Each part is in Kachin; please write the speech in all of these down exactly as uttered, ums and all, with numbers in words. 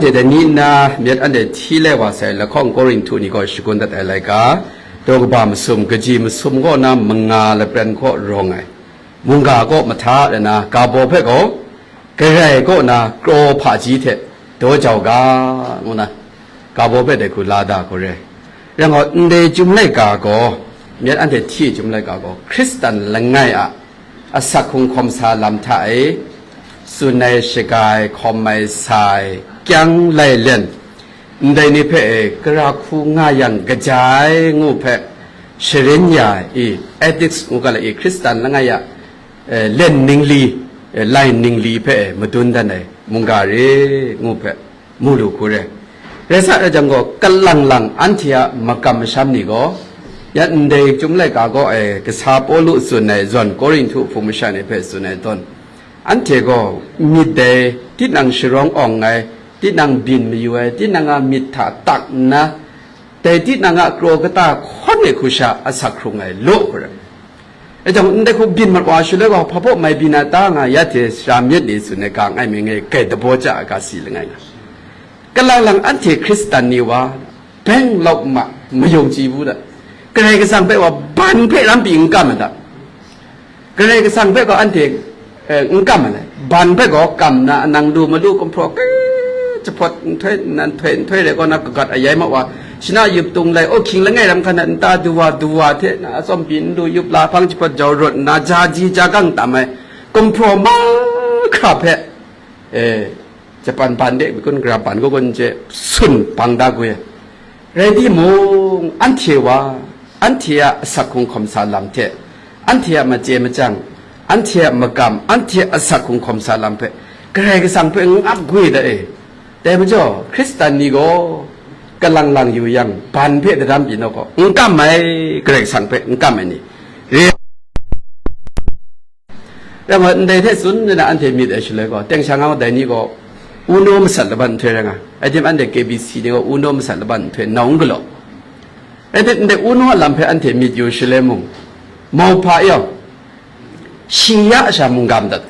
Anhte dai ni nna myit anhte hti lai wa sai lahkawng Korinhtu ni gaw shagun dat ai laika, daw kaba masum, kaji masum kaw na manga lapran kaw rawng ai, mungga kaw mahta rai na, ga baw hpe gaw, Karai kaw na kraw hpaji hte daw jau ga, ngu na, ga baw hpe dai hku la da hku re. Rai ngai, ndai Chyum laika gaw, myit anhte hti Chyum laika gaw, Hkristan langai a asak hkrung hkawm sa lam hta e, tsun ai, shaga ai, hkawm ai, sa ai, kyang lailen, ndai ni hpe e, gara hku nga yang kaja ai ngu hpe, sharin ya i, ethics ngu ga la i, Hkristan langai a, eh, len ningli, eh, line ningli hpe, eh, madun dan ai mungga re ngu hpe, mu lu hku re. Rai sa rai jang gaw, kalang lang anhte a makam masham ni gaw, ya ndai Chyum laika gaw, eh, kasa Pawlu tsun ai zawn Korinhtu hpung masha ni hpe tsun ai tawn, anhte gaw myit dai, tinang sharawng awng ai, tinang byin mayu ai, tinang a myit hta tak nna, dai tinang a kraw kata hkawn e hku sha asak hkrung ai law hku rai. E jang, ndai hku byin mat wa shaloi gaw, hpa baw mai byin a ta nga, ya hte sara myit ni tsun ai ga ngai mi ngai, kai dabaw ja a ga si langai nga. Kalang lang anhte Hkristan ni wa, beng lau ma, mayung chyi bu da. Karai Kasang hpe wa, ban hpe ram pyi n kam ma da. Karai Kasang hpe gaw anhte, eh, n kam ai. Ban hpe gaw kam na, nang lu malu gumhpraw, eh, jahpawt nhtoi, nan htoi, nhtoi rai kaw na, kagat ayai ma wa, shana yup tung lai, oh, hkying langai ram hkan na, nta duwa, duwa hte na, atsawm pyi n lu, yup la hpang jahpawt jau rawt nna, ja ji ja gang tam ai, gumhpraw mahkra hpe, eh, Japan ban de, mikun gara ban kaw kun je, sun bang da gwi. Rai timung, anhte wa, anhte a asak hkrung hkawm sa lam hte, anhte a machye machyang, anhte a magam, anhte a asak hkrung hkawm sa lam hpe, Karai Kasang hpe n ap gwi da e. Dai majaw, Hkristan ni gaw, kalang lang yu yang, ban hpe daram pyi naw gaw, n kam ai, Karai Kasang hpe n kam ai ni. Re Rai ngai, ndai hte tsun nna anhte myit ai shaloi gaw, teng sha nga dai ni gaw, uno masat laban nhtoi rai nga. Rai tim, anhte K B C ni gaw, uno masat laban nhtoi nau n galaw. Rai tim, ndai uno a lam hpe anhte myit yu shaloi mung, mauhpa yawng, shi ya sha mungga madat,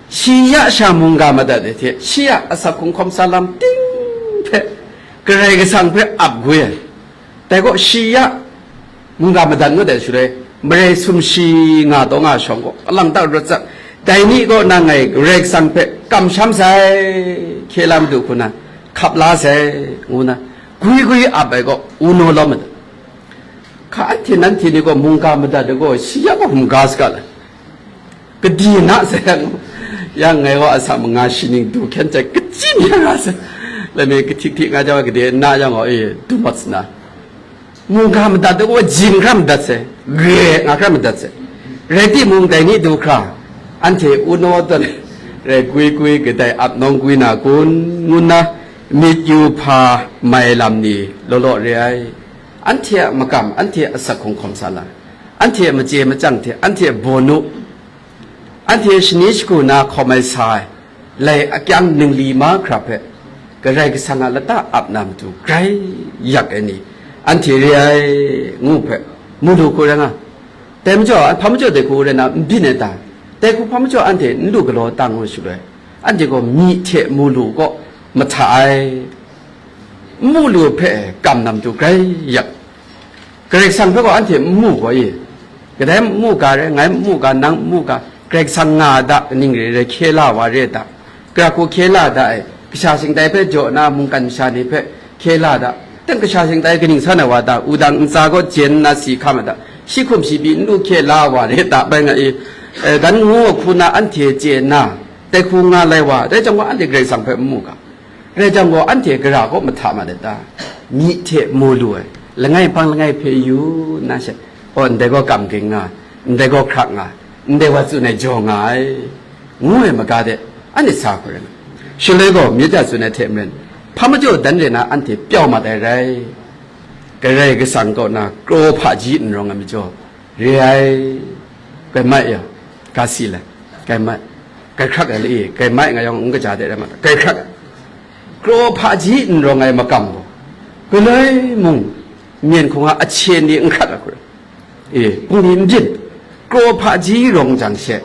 shi ya sha mungga madat ai hte, shi a asak hkrung hkawm sa lam ting hpe, Karai Kasang hpe ap gwi ai. Dai gaw shi ya mungga madat ngut ai shaloi, marai sumshi nga taw nga shawng gaw, alang tak rawt tsat, dai ni gaw nang ngai Karai Kasang hpe kamsham sai, hkye la madu hku na, hkap la sai, ngu na, gwi gwi ap ai gaw, uno lawm madat. Hka anhte nanhte ni gaw mungga madat ai gaw, shi ya gaw hkungga saga lai. Kadi na sai yang, yang ngai gaw asak manga shi ning du hkyen chyai kachyin ya nga sai. Lami kahtik htik nga jang, kade na yang gaw, e, du mat sna. Mungga madat gaw jin hkra madat sai, re nga hkra madat sai. Rai timung, dai ni du hkra, anhte uno tawn rai gwi gwi kadai ap nawng gwi na kun, ngu nna myit yu hpa mai lam ni law law re ai. Anhte a makam, anhte a asak hkrung hkawm sa lam, anhte a machye machyang hte, anhte a bawnu, anhte shani shagu na hkawm ai sa ai, lai akyang ningli mahkra hpe, Karai Kasang a lata ap na matu grai yak ai ni, anhte re ai, ngu hpe, mu lu hku rai nga. Dai majaw, hpa majaw dai hku rai na, n byin ai ta? Dai hku hpa majaw anhte n lu galaw ta ngu shaloi, anhte gaw myi hte mu lu kaw mahta ai, n mu lu hpe kam na matu grai yak. Karai Kasang hpe gaw anhte n mu gaw i? Kadai n mu ga rai, ngai n mu ga, nang n mu ga, Karai Kasang nga a da, kaning re rai, hkye la wa re a da, gara hku hkye la da ai, kasha shingtai hpe jaw na mungkan masha ni hpe hkye la da, teng kasha shingtai kaning san ai wa da, wudang ntsa gaw jen nna si hkam a da, shi hkum shi pyi n lu hkye la wa re a da, bai nga i, eh, dan ngu hku na anhte chye nna, dai hku nga lai wa, dai jang gaw anhte Karai Kasang hpe n mu ga. Rai jang gaw, anhte gara kaw mahta ma let ta? Myi hte mu lu ai, langai hpang langai hpe yu nna she, aw, ndai gaw kam ging nga, ndai gaw hkrak nga, ndai wa tsun ai jaw nga ai, ngu ai maga de, anhte sa hku rai nga. Shaloi gaw, myit ya tsun ai hte maren, hpa majaw dan re na anhte pyau mat ai rai, Karai Kasang kaw na kraw hpaji n rawng ai majaw, re ai, kai mai ya, ga si le, kai mai, kai hkrak ai le, e, kai mai nga yawng n kaja de rai ma ta, kai hkrak ai. Kraw hpaji n rawng ai makam gaw, galoi mung, myen hkung a ahkyen ni n hkrat ai hku rai. E, hpung ni n byin, kraw hpaji rawng jang she,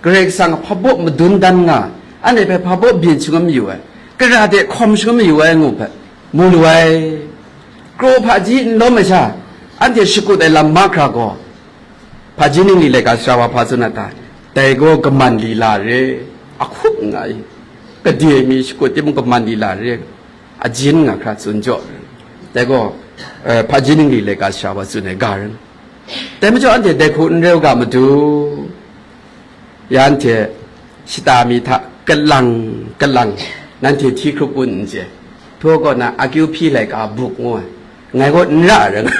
Karai Kasang hpa baw madun dan nga, anhte hpe hpa baw byin shingkam yu ai, Kara de hkawm shangun mayu ai ngu hpe, mu lu ai. Kraw hpaji n lawm ai sha, anhte shakut ai lam mahkra gaw, hpaji ningli laika sara wa hpa tsun a ta? Dai gaw kaman lila re, ahkup nga i, kade mi shakut timung kaman lila re, ajin nga hkra tsun jaw, dai gaw, eh, hpaji ningli laika sara wa tsun ai ga rai. Dai majaw anhte dai hku n rau ga matu, ya anhte shata mi hta kalang kalang, nanhte hti hkrup un n chye. Htaw kaw na akyu hpyi laika buk ngu ai, ngai gaw n ra ai rai nga.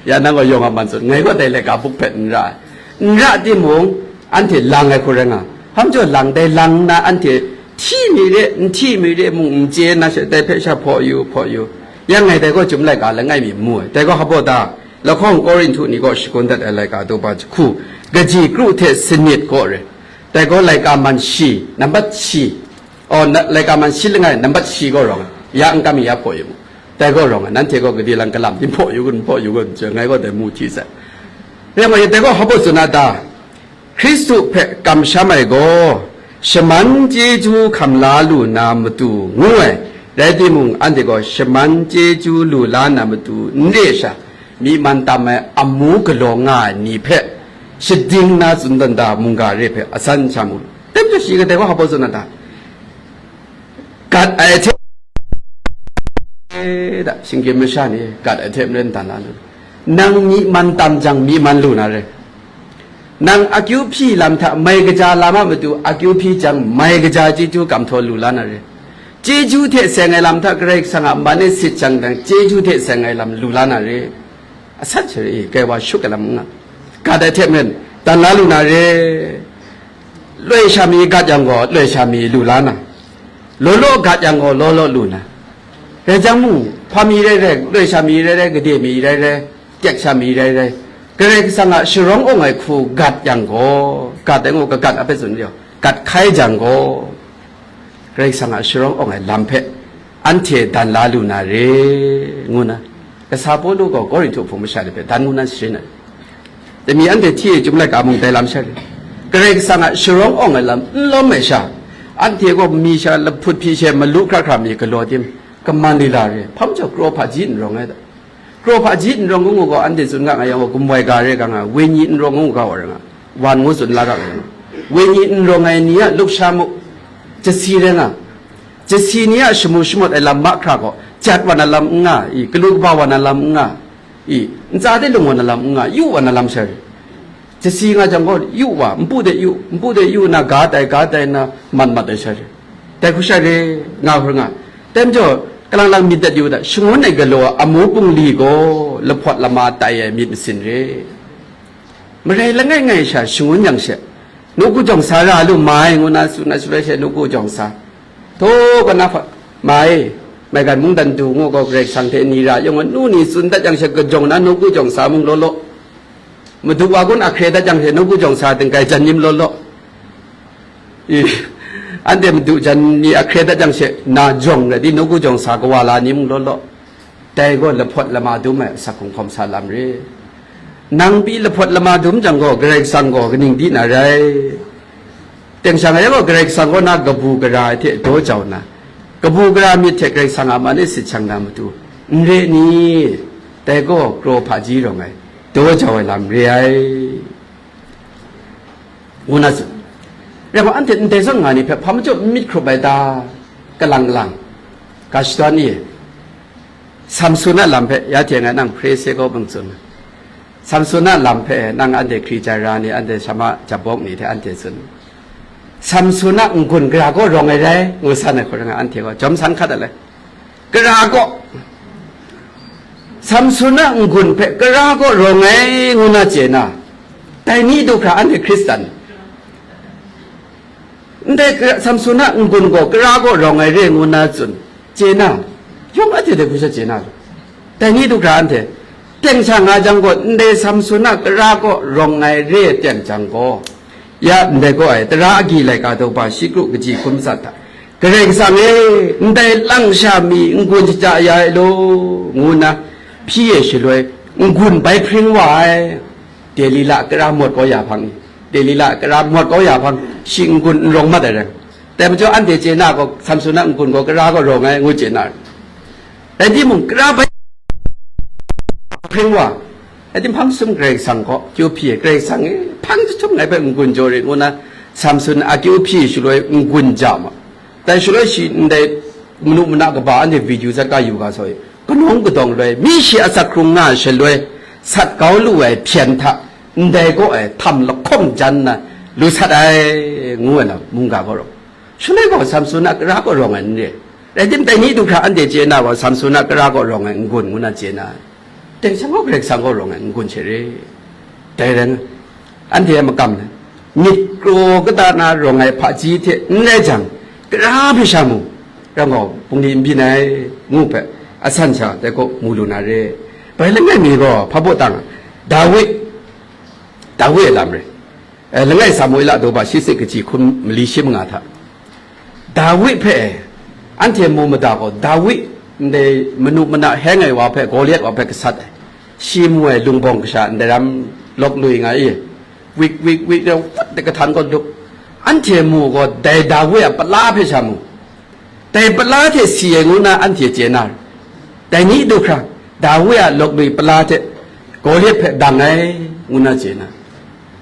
Ya nang gaw yawng a man tsun, ngai gaw dai laika buk hpe n ra ai. N ra timung, anhte lang ai hku rai nga. Hpa majaw lang, dai lang nna anhte hti mi re, n hti mi re mung n chye na she, dai hpe sha hpaw yu, hpaw yu. Ya ngai dai gaw chyum laika langai mi mu ai. Dai gaw hpa baw ta? Lahkawng Korinhtu ni kaw shakun dat ai laika daw ba jahku, kaji kru hte sanit kaw re. Dai gaw laika man shi, nambat shi, oh, na-, laika man shi langai, nambat shi gaw rawng ai. Ya n kam mi ya hpaw yu mu. Dai gaw rawng ai. Nanhte gaw gade lang kalam di hpaw yu gun, hpaw yu gun, ngai gaw dai mu hti sai. Rai nga, dai gaw hpa baw tsun a ta? Hkristu hpe kamsham ai gaw, shaman chyeju hkam la lu na matu ngu ai, rai timung, anhte gaw shaman chyeju lu la na matu n re sha, myi man tam ai amu galaw nga ai ni hpe shading na tsun dan da mungga re hpe asan sha mu. Tem hte shi kadai wa hpa baw tsun na ta? Gat ai hte, da, shinggyim masha ni gat ai hte maren dan la lu. Nang myi man tam jang, myi man lu na re. Nang akyu hpyi lam hta mai kaja lam a matu akyu hpyi jang, mai kaja chyeju kamhtaw lu la na re. Chyeju hte seng ai lam hta Karai Kasang a man e sit jang dang, chyeju hte seng ai lam lu la na re. Asan shara e, kai wa shut ai lam n nga. Gat ai hte maren dan la lu na re. Loi sha mi gat yang gaw, loi sha mi lu la na, law law gat yang gaw, law law lu na. Rai jang mung, hpa mi rai rai, loi sha mi rai rai, gade mi rai rai, tek sha mi rai rai, Karai Kasang a sharawng awng ai hku gat yang gaw, gat ai ngu, kagat a hpe tsun yu, gat hkai jang gaw, Karai Kasang a sharawng awng ai lam hpe anhte dan la lu na re, ngu na, kasa Pawlu gaw Korinhtu hpung masha ni hpe dan ngu na sharin ai. Dai mi anhte hti e chyum laika mung dai lam sha re. Karai Kasang a sharawng awng ai lam n lawm ai sha, anhte gaw mi sha lahput hpyi she malu hkra hkra mi galaw tim, kaman lila re, hpa majaw kraw hpaji n rawng ai ta? Kraw hpaji n rawng ngu gaw, anhte tsun ga nga yang gaw, gumwai ga re ga nga, wenyi n rawng ngu ga wa ra nga, wan ngu tsun la ga nga. Wenyi n rawng ai ni a lusha mu, jasi rai nga, jasi ni a shamu shamawt ai lam mahkra gaw, jat wa na lam n nga i, galu kaba wa na lam n nga i, ntsa de lung wa na lam n nga, yu wa na lam sha re. Jasi nga jang gaw, yu wa, npu de yu, npu de yu na, ga tai, ga tai na, mat mat ai sha re. Dai hku sha re, nga hkru nga. Dai majaw, kalang lang myit dat yu da, shangun ai galaw a amu pungli gaw lahpawt lama tai ai myit masin re. Marai langai ngai sha shangun yang she, nawku jawng sa ra lu mai, ngu na tsun ai shaloi she, nawku jawng sa. Htaw kana hpa, mai, maigan mungdan du ngu gaw Karai Kasang hte ni ra yawng anu ni tsun dat yang she, kajawng na nawku jawng sa mung law law. Madu wa kun ahkre dat yang she, nawku jawng sa tingkai jan nim law law. I, anhte madu jan ni ahkre dat yang she, na jawng rai di, nawku jawng sa kawa la ni mung law law. Dai gaw lahpawt lama dum ai asak hkunghkawm sa lam re. Nang pyi lahpawt lama dum jang gaw, Karai Kasang gaw kaning di na rai? Teng shang ai gaw, Karai Kasang kaw na kabu gara ai hte daw jau nna, kabu gara myit hte Karai Kasang a man e sit shang na matu, n re ni? Dai gaw kraw hpaji rawng ai, daw jau ai lam re ai, ngu na tsun. Rai gaw, anhte ndai zawn nga ni hpe hpa majaw n myit hkrup ai ta? Kalang lang, ga shadawn ni, Samsun a lam hpe ya hte ngai nang hpre se gaw bang tsun. Samsun a lam hpe nang anhte hkri jai ra ni, anhte shama jabawk ni hte anhte tsun. Samsun a n-gun gara kaw rawng ai rai, ngu san ai hkut rai nga, anhte gaw jawm san hkat ai lai. Gara kaw, Samsun a n-gun hpe gara kaw rawng ai ngu na chye na, dai ni du hkra anhte Hkristan. Ndai gara, Samsun a n-gun gaw gara kaw rawng ai re ngu na tsun, chye na, yawng a hte de hku sha chye na lu. Dai ni du hkra anhte, teng sha nga jang gaw, ndai Samsun a gara kaw rawng ai re teng jang gaw, ya ndai gaw ai, tara agyi laika daw ba shi kru kaji hkun matsat hta, Karai Kasang e, ndai lang sha mi n-gun shaja ya ai law, ngu nna hpyi ai shaloi, n-gun bai hpring wa ai. Delila kara mawt kau ya hpang ni, Delila kara mawt kau ya hpang, shi n-gun n rawng mat ai rai. Dai majaw anhte chye na gaw, Samsun a n-gun gaw kara kaw rawng ai, ngu chye na. Rai timung, kara bai hpring wa, rai tim hpang sum Karai Kasang kaw kyu hpyi ai, Karai Kasang e, hpang jahtum ngai hpe n-gun jaw rit, ngu na, Samsun a kyu hpyi shaloi n-gun ja ma. Dai shaloi shi ndai manu mana kaba anhte video zat ga yu ga sai, kanawng kadawng loi, mi shi a asak hkrung nga ai shaloi, sat kau lu ai hpyen hta, ndai kaw ai htam lahkawng jan nna lu sat ai, ngu ai lam mungga gaw rawng. Shaloi gaw Samsun a kara kaw rawng ai n re. Rai tim, dai ni du hkra anhte chye na gaw, Samsun a kara kaw rawng ai n-gun ngu na chye na ai. Dai sha gaw Karai Kasang kaw rawng ai n-gun she re. Dai rai ngai, anhte a makam le, myit kraw kata na rawng ai hpaji hte n rai jang, kara hpe sha mu, rau gaw bungli n byin ai, ngu hpe asan sha dai kaw mu lu na re. Bai langai mi gaw hpa baw tang, Dawi, Dawi a lam re. Eh, langai Samuela daw ba shi sit kaji hkum mali shi manga hta, Dawi hpe, anhte mu mada gaw, Dawi ndai manu mana heng ai wa hpe, Goliat wa hpe gasat ai, shi mu ai lungbawng kasha ndai ram lawk lui nga i, wik wik wik de wut de kahtan kaw dup, anhte mu gaw, dai Dawi a pala hpe sha mu. Dai pala hte si ai ngu na anhte chye na, dai ni du hkra, Dawi a lawk lui pala hte Goliat hpe dang ai, ngu na chye na.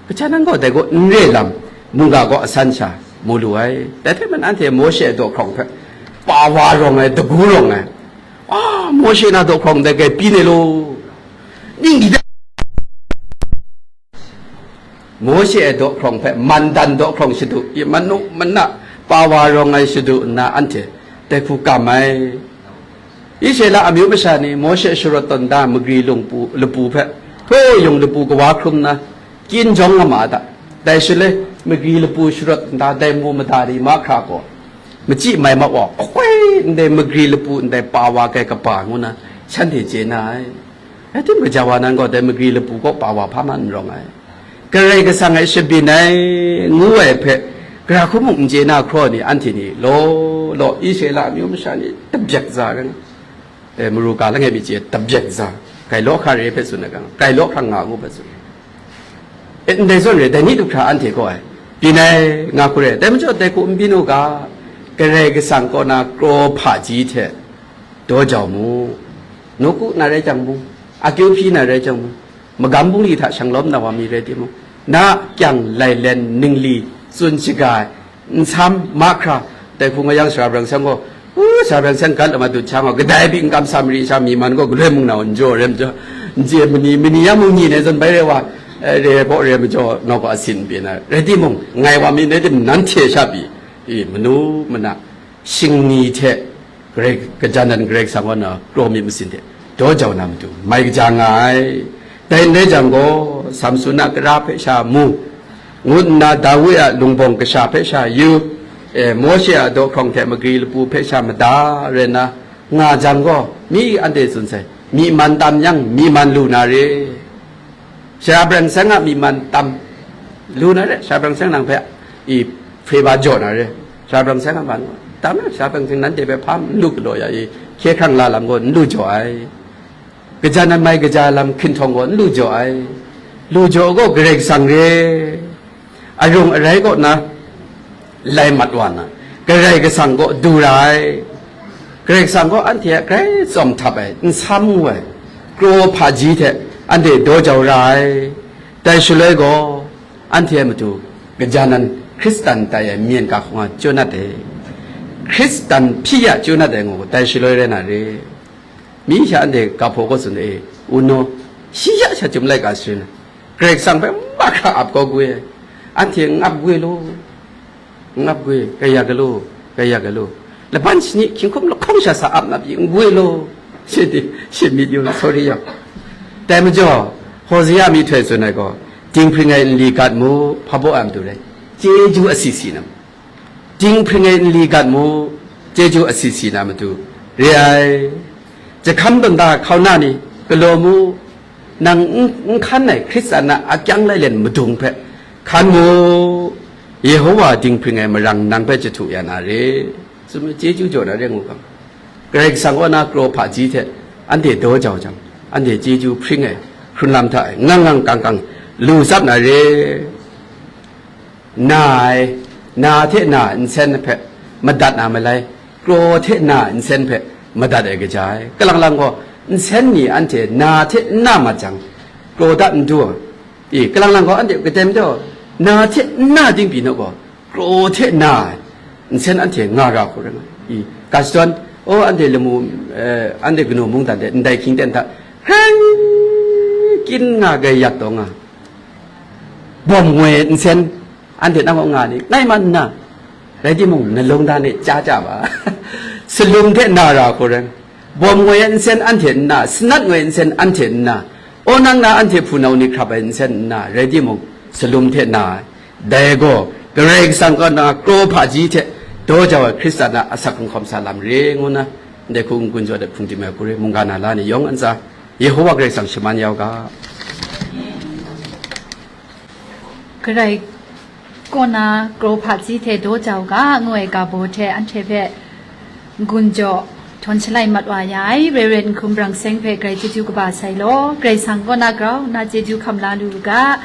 Kaja nan gaw dai gaw n re lam, mungga gaw asan sha mu lu ai. Dai hte mung anhte Mawshe a daw hkrawng hpe, pa wa rawng ai, dagu rawng ai, a, Mawshe na daw hkrawng dai kai pyi ne law, ning di da? Mawshe a daw hkrawng hpe mandan daw hkrawng shadu i, manu mana pa wa rawng ai shadu nna anhte dai hku kam ai. Israela amyu masha ni Mawshe sharawt tawn da magri lungpu, lapu hpe, hpaw yung lapu kawa hkrum nna, kyin jawng nga ma a ta? Dai shaloi, magri lapu sharawt nna dai mu mada ni mahkra gaw, machyi mai ma wa, ahkoi ndai magri lapu ndai pa wa kai kaba ngu na, shanhte chye na ai. Rai tim, gaja wa nan gaw dai magri lapu kaw pa wa hpa man n rawng ai. Karai Kasang e shabyin ai, ngu ai hpe, gara hku mung n chye na hkraw ni, anhte ni law law, Israela amyu masha ni tabyak za ai, e, maru ga langai mi chye tabyak za, Kailawhkra re hpe tsun ai ga, Kailawhkra nga ngu hpe tsun. E, ndai zawn re, dai ni du hkra anhte gaw ai, byin ai nga hku re, dai majaw dai hku n byin u ga, Karai Kasang kaw na kraw hpaji hte daw jau mu, nawku na rai jang mung, akyu hpyi na rai jang mung, magam bungli hta shanglawm na wa mi rai timung, na kyang lailen ningli tsun shaga ai, nsam mahkra, dai hku nga yang, Sara Brang Seng gaw, u, Sara Brang Seng gat lama dut sha nga, kadai byi n kam sa mari sha mi man gaw, galoi mung na n jaw, rem jaw, n je mani, mani yang mung ni ne zawn bai re wa, eh, re baw re majaw, nau gaw asin pyi na, rai timung, ngai wa mi ne tim nanhte sha pyi, i, manu mana, shingni hte Karai, gajan dan Karai Kasang kaw na kraw myit masin hte daw jau na matu, mai kaja nga ai. Dai n rai jang gaw, Samsun a kara hpe sha mu, ngu nna Dawi a lungbawng kasha hpe sha yu, e, Mawshe a daw hkrawng hte magri lapu hpe sha mada rai nna nga jang gaw, mi anhte tsun sai, myi man tam yang, myi man lu na re. Sara Brang Seng a myi man tam lu na re, Sara Brang Seng nang hpe i hpe ba jaw na re, Sara Brang Seng a man tam re, Sara Brang Seng nanhte hpe hpa n lu galaw ya i, hkye hkrang la lam gaw n lu jaw ai, gaja nan mai kaja lam hkinhtawng gaw n lu jaw ai, lu jaw gaw Karai Kasang re. Arung arai kaw na lai mat wa na, Karai Kasang kaw du ra ai. Karai Kasang gaw anhte a grai tsawm htap ai, nsam ngu ai, kraw hpaji hte anhte daw jau ra ai. Dai shaloi gaw, anhte a matu gaja nan Hkristan tai ai myen ka hkawng a chyaw nat ai, Hkristan hpyi ya chyaw nat ai ngu, dai shaloi rai na re. Mi sha anhte ga hpaw kaw tsun e, uno, shi ya sha chyum laika sharin ai, Karai Kasang hpe mahkra ap kau gwi ai, anhte n ap gwi law, n ap gwi, kaya galaw, kaya galaw, laban shani hkying hkum lahkawng sha sa ap na pyi n gwi law, shi di, shi myit yu, sorry yaw. Dai majaw, Hosea myihtoi tsun ai gaw, dinghpring ai nli gat mu, hpa baw ai matu rai, chyeju asi si na mu. Dinghpring ai nli gat mu, chyeju asi si na matu re ai. Jahkam tawn da hkauna ni, galaw mu, nang n, n hkan ai Hkristan a akyang lailen madung hpe hkan mu, Yehowa dinghpring ai marang nang hpe jahtu ya na re, tsun mu, chyeju jaw na re ngu ga. Karai Kasang kaw na kraw hpaji hte anhte daw jau jang, anhte chyeju hpring ai hkrun lam hta e ngang ngang kang kang lu tsap na re. Na ai, Na hte na nsen hpe madat na malai, kraw hte na nsen hpe madat ai kaja ai. Kalang lang gaw, nsen ni anhte na hte n na mat jang, kraw dat n du ai. I, kalang lang gaw, anhte katen jaw, na hte n na dingbi naw gaw, kraw hte na ai nsen anhte nga ra hku rai nga. I, ga shadawn, o, anhte lamu, eh, anhte kanu mungdan de ndai hkying ten hta, hkreng kyin nga gai yak taw nga, bawm ngoi nsen, anhte nang kaw nga ni, ngai man nna, rai timung, nalung dan e chya chya ba, salum hte na ra hku rai, bawm ngoi nsen anhte nna, sanat ngoi nsen anhte nna, o, nang na anhte hpunau ni hkrap ai nsen nna, rai timung, salum hte na ai. Dai gaw, Karai Kasang kaw na kraw hpaji hte daw jau ai Hkristan a asak hkrung hkawm sa lam re, ngu nna, ndai hku n-gun jaw dat hpung tim ai hku re, mungga na la ni yawng a ntsa, Yehowa Karai Kasang shaman yau ga. Karai kaw na kraw hpaji hte daw jau ga, ngu ai ga baw hte anhte hpe n-gun jaw, htawn shalai mat wa ya ai, Reverend Hkum Brang Seng hpe Karai chyeju kaba sai law, Karai Kasang kaw na grau nna chyeju hkam la lu u ga.